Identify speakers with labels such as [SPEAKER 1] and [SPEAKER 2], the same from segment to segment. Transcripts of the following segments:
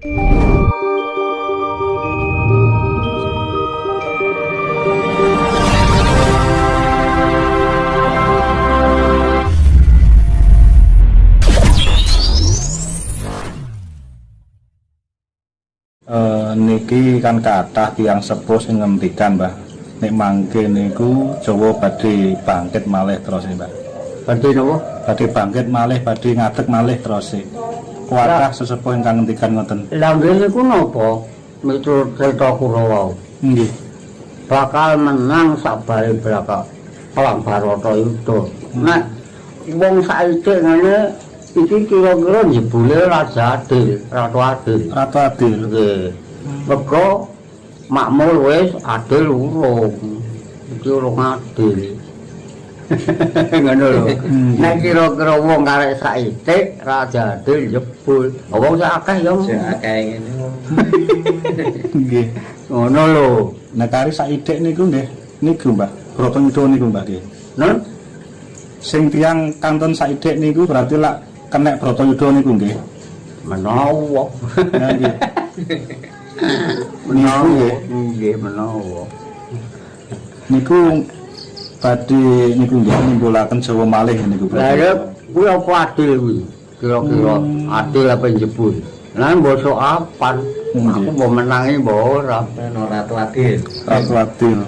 [SPEAKER 1] Niki kan kathah tiyang sepuh sing ngendikan, Mbah. Nek mangke niku Jawa badhe bangkit malih terus, Mbah.
[SPEAKER 2] Badhe napa?
[SPEAKER 1] Badhe bangkit malih, badhe ngadeg malih terus. Kuatah sesepuh ingkang ngendikan ngoten.
[SPEAKER 2] Lah nggih niku napa? Miturut cerita kula wau.
[SPEAKER 1] Nggih.
[SPEAKER 2] Bakal menang sakbare braka Perang Baratayuda. Nek wong saiki ngene iki kira-kira njebule Raja Adil, Ratu Adil.
[SPEAKER 1] Ratu Adil.
[SPEAKER 2] Nggih. Mergo makmur wis, adil urung. Iki urung adil. Ngono lho. Nek kira-kira wong karek saithik Raja Adil jebul. Wong sak akeh ya.
[SPEAKER 3] Sing akeh ngene.
[SPEAKER 1] Nggih.
[SPEAKER 2] Ngono lho.
[SPEAKER 1] Nek kari saithik niku nggih niku, Mbah. Bratayuda niku, Mbah nggih.
[SPEAKER 2] Nun?
[SPEAKER 1] Sing tiyang kantun saithik niku berarti lak kenek Bratayuda niku nggih.
[SPEAKER 2] Menawa.
[SPEAKER 1] Nggih.
[SPEAKER 2] Menawa nggih menawa.
[SPEAKER 1] Niku badhe niku nggih nimbulaken Jawa malih niku.
[SPEAKER 2] Lah ya kuwi apa adil kuwi? Kira-kira adil apa njebul? Lah mbok apan? Aku mbok menangi mbok ora.
[SPEAKER 3] Ono Ratu Adil.
[SPEAKER 1] Ratu Adil.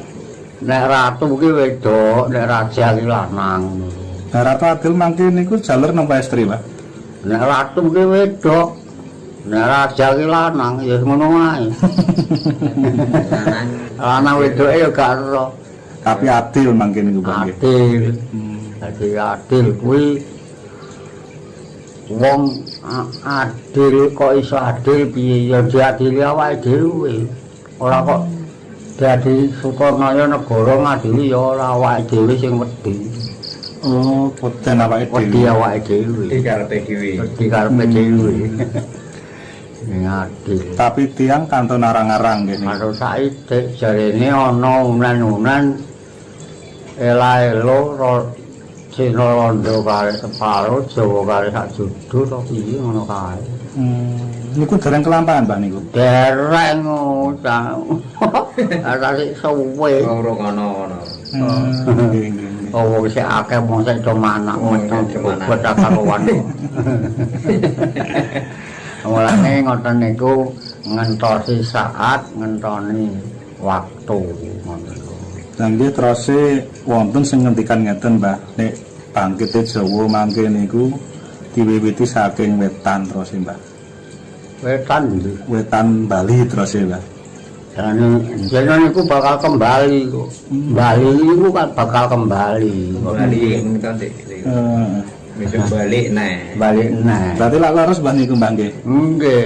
[SPEAKER 2] Nek ratu ki wedok, nek raja ki lanang.
[SPEAKER 1] Nah, Ratu Adil mangke niku jaler napa estri, Pak?
[SPEAKER 2] Nek ratu ki wedok, nek raja ki lanang ya ngono wae. Lanang wedoke ya gak ero.
[SPEAKER 1] Tapi adil mangke niku, Pak.
[SPEAKER 2] Adil. Dadi adil kuwi wong adil kok iso adil piye ya diadili awake dhewe. Ora kok diadili Sukanaya negara ngadili ya ora awake dhewe sing wedi.
[SPEAKER 1] Oh, boten awake dhewe.
[SPEAKER 2] Wedi awake dhewe.
[SPEAKER 3] Wedi karepe dhewe.
[SPEAKER 2] Wedi karepe dhewe. Adil.
[SPEAKER 1] Tapi tiyang kantun arang-arang nggih niku.
[SPEAKER 2] Karo saithik jarene ana unan-unan ela-elo Cina Londo kare separo, Jawa kare sak judu to piye ngono kae.
[SPEAKER 1] Niku dereng kelampahan, Mbah niku.
[SPEAKER 2] Dereng ngono. Ora suwe.
[SPEAKER 3] Ora ngono ngono.
[SPEAKER 1] Nggih nggih.
[SPEAKER 2] Oh wong sik akeh wong sik do manak metu kota karuan. Mulane ngoten niku ngentosi saat, ngentoni waktu ngoten.
[SPEAKER 1] Lah nggih terose wonten sing ngendikan ngeten, Mbah, nek bangkite Jawa mangke niku diwiwiti saking wetan terose, Mbah.
[SPEAKER 2] Wetan nggih.
[SPEAKER 1] Wetan Bali terose, Mbah.
[SPEAKER 2] Jane niku bakal kembali kok. Bali niku kan bakal kembali.
[SPEAKER 3] Bali ngoten Dik. Wis balik neh.
[SPEAKER 2] Balik neh.
[SPEAKER 1] Berarti lak leres Mbah niku, Mbah nggih.
[SPEAKER 2] Nggih.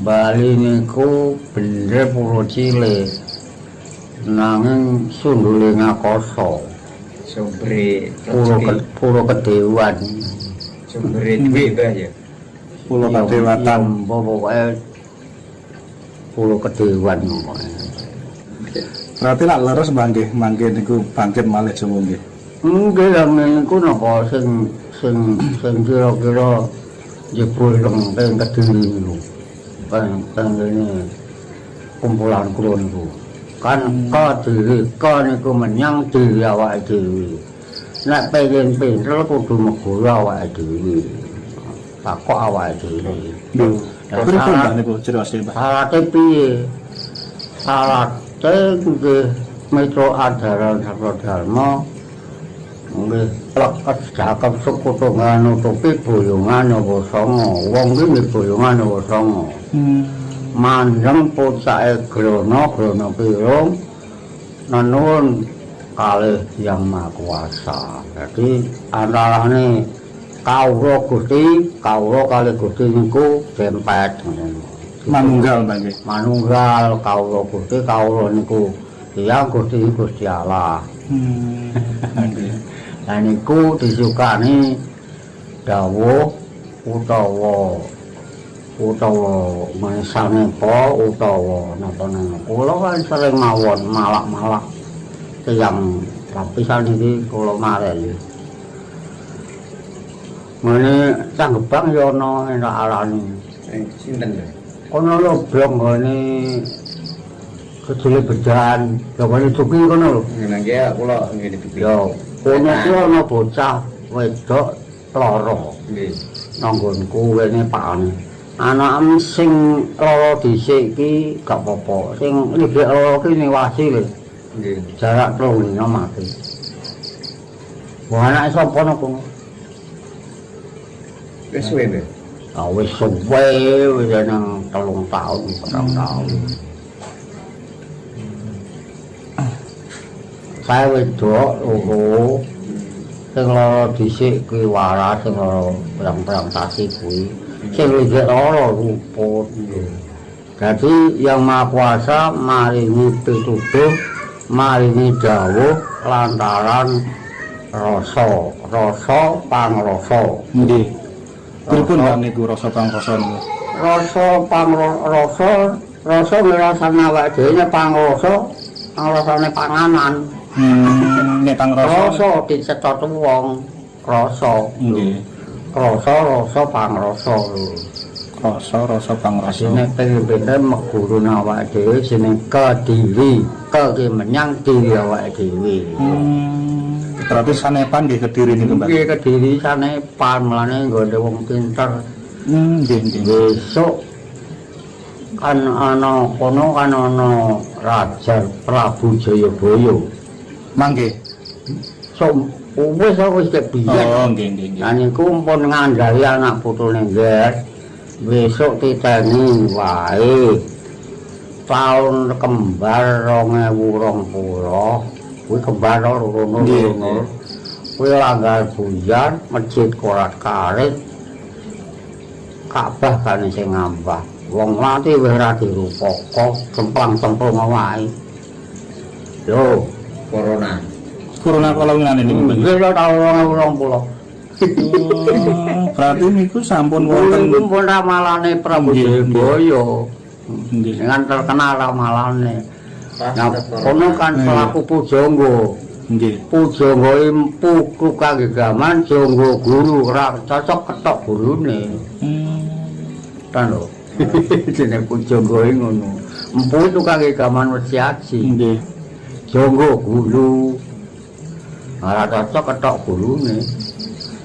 [SPEAKER 2] Bali niku bener pulo cilik. Nanging sundule ngakoso.
[SPEAKER 3] Sumbere
[SPEAKER 2] pulo kedewan.
[SPEAKER 3] Sumbere dhuwit, Mbah ya.
[SPEAKER 1] Pulo kadewatan,
[SPEAKER 2] pokoke pulo kedewan pokoke.
[SPEAKER 1] Berarti lak leres Mbah nggih, mangke niku bangkit malih Jawa nggih.
[SPEAKER 2] Nggih, lha niku napa sing sing sing kira-kira jebul teng Kediri niku. Teng ngene kumpulan kula niku. Kan Kediri ka niku menyang diri awake dhewe. Nek pengen pinter kudu megoro awake dhewe. Takok awake dhewe.
[SPEAKER 1] Lho, pripun Mbah niku criyose, Mbah?
[SPEAKER 2] Syarate piye? Syarate nggih mitra adaran sarta dharma nggih leket jakep sekutungan nutupi boyongan apa sanga. Wong ki nggih boyongan apa sanga. Mandeng pucake grana grana pirung nenuwun kalih Yang Maha Kuasa. Dadi antarane kawula Gusti, kawula kalih Gusti niku dempet ngono.
[SPEAKER 1] Manunggal, Mbah nggih.
[SPEAKER 2] Manunggal kawula Gusti, kawula niku Yang Gusti Gusti Allah.
[SPEAKER 1] Nggih.
[SPEAKER 2] Lah niku disukani dawuh utawa utawa mesanepa utawa napa napa. Kula kan sering mawon malak-malak tiyang lapisan iki kula mareni. Ngene cah Gebang ya ana enak arani.
[SPEAKER 3] Sinten lho?
[SPEAKER 2] Kono lho blok nggone kecile bedan, nggone tuki kono lho.
[SPEAKER 3] Nggih nggih kula nggih dituki.
[SPEAKER 2] Ya, kono kuwi ana bocah wedok loro.
[SPEAKER 3] Nggih.
[SPEAKER 2] Nang nggonku wene pakane. Anakem sing loro dhisik iki gak apa-apa. Sing lebih loro ki niwasi lho.
[SPEAKER 3] Nggih.
[SPEAKER 2] Jarak 3 dina mati. Wah, anake sapa nang kono?
[SPEAKER 3] Wis suwe, Mbak.
[SPEAKER 2] Ah wis suwe, wis nang 3 tahun, 4 tahun. Saya wedok loro. Sing loro dhisik kuwi waras, sing loro pirang-pirang sasi kuwi. Sing lejek loro luput. Dadi Yang Maha Kuasa maringi pituduh, maringi dawuh lantaran rasa, rasa pangrasa.
[SPEAKER 1] Nggih. Pripun Pak niku rasa pangrasa niku?
[SPEAKER 2] Rasa pangrasa, rasa ngrasane awake dhewe pangrasa, pangrasane panganan.
[SPEAKER 1] Nek pangrasa
[SPEAKER 2] rasa dicethot wong, rasa.
[SPEAKER 1] Nggih.
[SPEAKER 2] Rasa rasa pangrasa lho.
[SPEAKER 1] Rasa rasa pangrasa.
[SPEAKER 2] Nek pengen meguru awake dhewe jeneng Kediri, ke ki menyang diri awake dhewe.
[SPEAKER 1] Berarti sanepan nggih Kediri niku, Mbak.
[SPEAKER 2] Nggih Kediri sanepan, mlane nggone wong pinter.
[SPEAKER 1] Nggih nggih.
[SPEAKER 2] Besok kan ana kono kan ana Raja Prabu Jayabaya.
[SPEAKER 1] Mangke.
[SPEAKER 2] Sok wis wis kebiyen.
[SPEAKER 1] Oh, nggih nggih nggih.
[SPEAKER 2] Lah niku pun ngandhari anak putune nggih. Besok titeni wae. Taun kembar 2020. Kuwi kembar loro. Kuwi langgar buyan masjid korat karet. Ka'bah kan sing ngambah. Wong mati wis ora dirupaka, cemplang-cemplung wae. Lho,
[SPEAKER 3] corona.
[SPEAKER 1] Corona kala ngene niku, Mbak.
[SPEAKER 2] Nggih lho taun 2020.
[SPEAKER 1] Berarti niku sampun wonten
[SPEAKER 2] niku pun ramalane Prabu Jayabaya.
[SPEAKER 1] Nggih.
[SPEAKER 2] Dengan terkenal ramalane. Nah, kono kan selaku pujangga.
[SPEAKER 1] Nggih.
[SPEAKER 2] Pujangga empu kangge gaman jangga guru ora cocok ketok gurune. Kan lho. Jeneng pujangga ngono. Empu tukang gaman wesi aji.
[SPEAKER 1] Nggih.
[SPEAKER 2] Jangga guru. Ora cocok ketok gurune.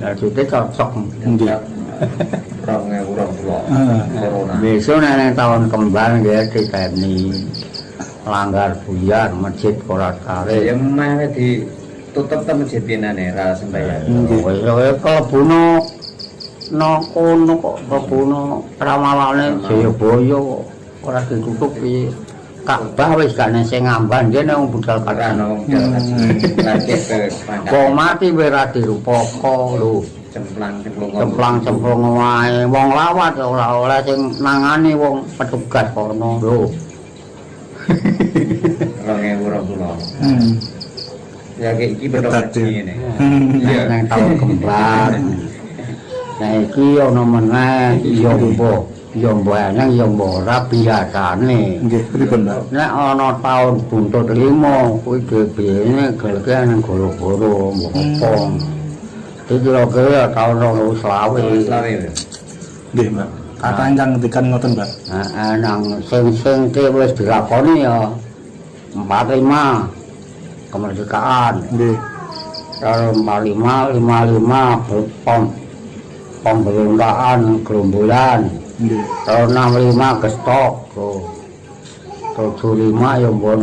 [SPEAKER 2] Lah jute cocok.
[SPEAKER 1] Nggih.
[SPEAKER 3] 2020. Corona.
[SPEAKER 2] Besok nek tahun kembar nggih diteni. Langgar buyar masjid korat karet.
[SPEAKER 3] Ya mah ditutup ta masjid pinane ra sembahyang.
[SPEAKER 2] Wis kelebune nang kono kok kelebune ramalane Jayabaya kok ora ditutup piye. Ka'bah wis gak sing ngamban dene wong budal
[SPEAKER 3] kaji. Wong budal kaji.
[SPEAKER 2] Wong mati wis ora dirupaka lho.
[SPEAKER 3] Cemplang-cemplung.
[SPEAKER 2] Cemplang-cemplung wae. Wong lawat ora oleh sing nangani wong petugas kono lho.
[SPEAKER 3] 2020. Ya kayak iki betok ngene.
[SPEAKER 2] Iya nang taun kembar. Nah iki ana meneh ya mbok, ya mbok eneng ya mbok ora biasane.
[SPEAKER 1] Nggih, pripun, Mbak?
[SPEAKER 2] Nek ana taun buntut 5 kuwi dhewe geleke nang goro-goro mbok apa. Iki kira-kira taun 2020.
[SPEAKER 1] Nggih, Mbak. Kathah ingkang ngendikan ngoten, Mbak.
[SPEAKER 2] Heeh, nang sing-sing wis dilakoni ya 45 kemerdekaan.
[SPEAKER 1] Nggih.
[SPEAKER 2] Terus 45 55 pemberontakan gerombolan.
[SPEAKER 1] Nggih.
[SPEAKER 2] Terus 65 gestok. 75 ya mbok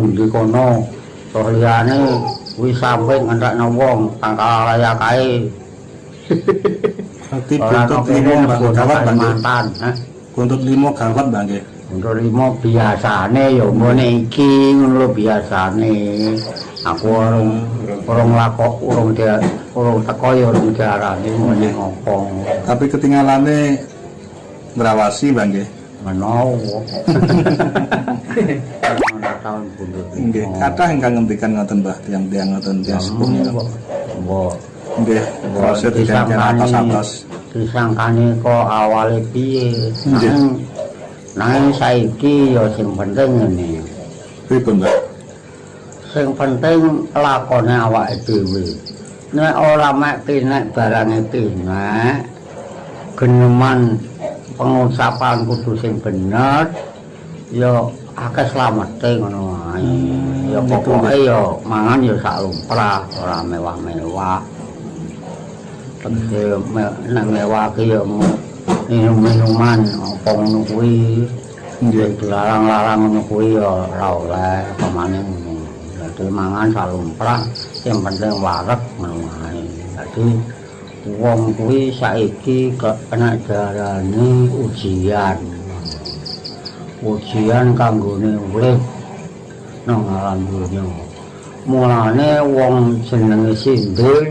[SPEAKER 2] ndi kono. Terus liyane kuwi sampe ngentekno wong Pangkal Raya kae.
[SPEAKER 1] Berarti buntut 5 Mbak gawat Mbak
[SPEAKER 2] mantan, heh.
[SPEAKER 1] Buntut 5 gawat Mbak nggih.
[SPEAKER 2] Buntut 5 biasane ya ngene iki ngono lho biasane. Aku urung lakok, urung teko ya urung diarani ngene ngopo.
[SPEAKER 1] Tapi ketinggalane ngrawasi Mbak nggih.
[SPEAKER 2] Menawa. Tahun buntut.
[SPEAKER 1] Nggih, kathah ingkang ngendikan ngoten Mbah, tiyang-tiyang ngoten tiyang sepuh niku.
[SPEAKER 2] Mbah.
[SPEAKER 1] Nggih, proses disangkani atas-atas.
[SPEAKER 2] Disangkani kok awale piye. Nang saiki ya sing penting ngene.
[SPEAKER 1] Pripun, Mbak?
[SPEAKER 2] Sing penting lakone awake dhewe. Nek ora mek pinek barange pinek, geneman Pengucapan kudu sing bener ya akeh slamete ngono wae. Ya pokoke ya mangan ya sak lumrah, ora mewah-mewah. Tegese nek mewah ki ya minum-minuman apa ngono kuwi. Nggih dilarang-larang ngono kuwi ya ora oleh pamane ngono. Dadi mangan sak lumrah, sing penting wareg ngono wae. Dadi wong kuwi saiki kena darani ujian. Ujian kanggone urip nang alam dunya. Mulane wong jenenge sindil,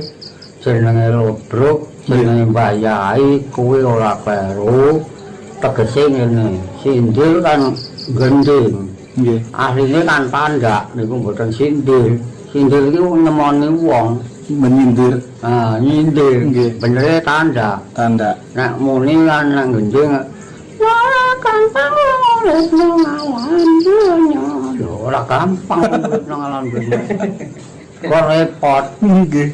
[SPEAKER 2] jenenge ludruk, jenenge Mbah Yai kuwi ora kleru. Tegese ngene, sindil kan gending.
[SPEAKER 1] Nggih.
[SPEAKER 2] Asline kan tandak niku mboten sindil. Sindil iki nemoni wong
[SPEAKER 1] menyindir.
[SPEAKER 2] Ah, nyindir.
[SPEAKER 1] Nggih.
[SPEAKER 2] Benere tandak.
[SPEAKER 1] Tandak.
[SPEAKER 2] Nek muni lan nang gending ora gampang urip nang alam dunya. Lho, ora gampang urip nang alam dunya. Kok repot.
[SPEAKER 1] Nggih.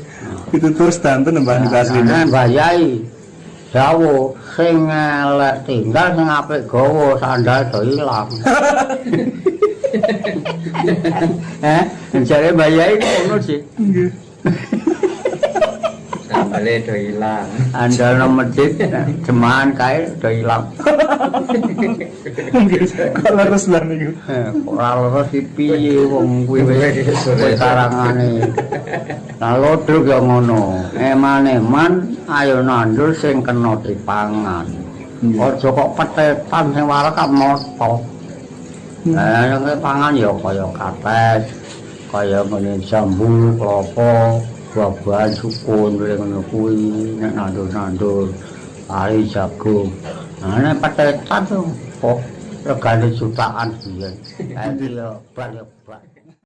[SPEAKER 1] Itu terus danten Mbah niku asline.
[SPEAKER 2] Nah, Mbah Yai dawuh sing elek tinggal sing apik gawa sandal do ilang. Jare Mbah Yai ngono sih.
[SPEAKER 1] Nggih.
[SPEAKER 3] Sandale do ilang.
[SPEAKER 2] Andal nang masjid jemaah kae do ilang.
[SPEAKER 1] Nggih, kok leres lah niku.
[SPEAKER 2] Ora leres iki piye wong kuwi wis karangane. Lah ludruk ya ngono. Eman-eman ayo nandur sing kena dipangan. Aja kok petetan sing wareg kan moto. Lah nek pangan ya kaya kates, kaya ngene jambu, klopo, buah-buahan sukun ngono kuwi nek nandur-nandur pari jagung. Nah nek petetan kok regane jutaan biyen. Saiki ya bal ya bal.